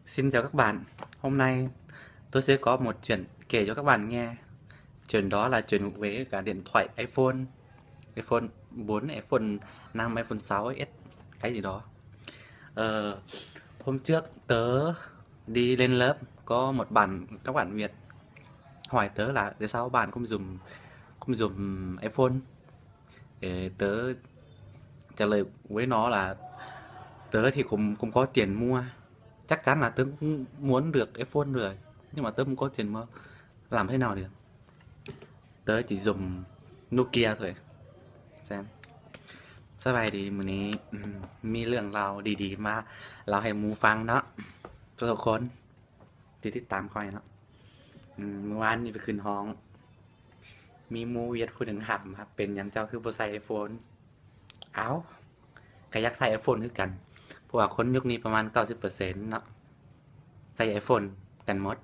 Xin chào các bạn, hôm nay tôi sẽ có một chuyện kể cho các bạn nghe. Chuyện đó là chuyện về cả điện thoại iPhone, iPhone bốn, iPhone năm, iPhone sáu S, cái gì đó. Ờ, hôm trước tớ đi lên lớp, có một bạn, các bạn Việt hỏi tớ là tại sao bạn không dùng, không dùng iPhone. Ờ, tớ trả lời với nó là tớ thì không, không có tiền mua. Chắc chắn là tớ cũng muốn được iPhone rồi, nhưng mà tớ không có tiền mua. Làm thế nào được? Tớ chỉ dùng Nokia thôi. Xem. ສະບາຍດີ ມື້ນີ້ ອືມ ມີເລື່ອງລາວດີໆ ມາເລົ່າໃຫ້ໝູ່ຟັງເນາະ ທຸກໆຄົນທີ່ຕິດຕາມຂ້ອຍເນາະ. ອືມ ມື້ວານນີ້ໄປຂຶ້ນຮ້ອງ ມີໝູ່ຫວຽດຜູ້ໜຶ່ງຖາມວ່າ ເປັນຫຍັງເຈົ້າຄືບໍ່ໃຊ້ໄອໂຟນ? ເອົ້າ ກໍຢາກໃຊ້ໄອໂຟນຄືກັນ ເພາະວ່າຄົນຍຸກນີ້ປະມານເກົ້າສິບເປີເຊັນເນາະ ໃຊ້ໄອໂຟນກັນໝົດ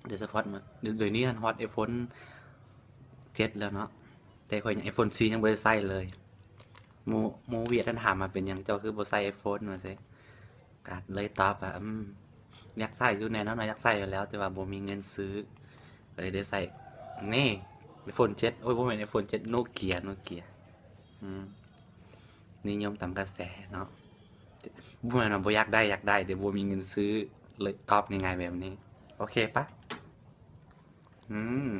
ໂດຍສະເພາະ ດຽວນີ້ຫັ້ນຮອດໄອໂຟນເຈັດແລ້ວເນາະ ແຕ່ຂ້ອຍຍັງ ໄອໂຟນສີ່ຍັງບໍ່ໄດ້ໃຊ້ເລີຍ. ໝູ່ ໝູ່ຫວຽດຫັ້ນຖາມວ່າ ເປັນຫຍັງເຈົ້າຄືບໍ່ໃຊ້ໄອໂຟນ ວ່າຊີ້. ກໍເລີຍຕອບວ່າ ອືມ ຢາກໃຊ້ຢູ່ ແນ່ນອນວ່າຢາກໃຊ້ຢູ່ແລ້ວ ແຕ່ວ່າບໍ່ມີເງິນຊື້ ກໍເລີຍໄດ້ໃຊ້ ນີ້ ໄອໂຟນເຈັດ ໂອ້ຍ ບໍ່ແມ່ນໄອໂຟນເຈັດ ໂນເກຍ ໂນເກຍ ອືມ ນິຍົມຕາມກະແສເນາະ ບໍ່ແມ່ນວ່າບໍ່ຢາກໄດ້ ຢາກໄດ້ ແຕ່ບໍ່ມີເງິນຊື້ ເລີຍຕອບງ່າຍໆແບບນີ້. ໂອເຄປະ? ອືມ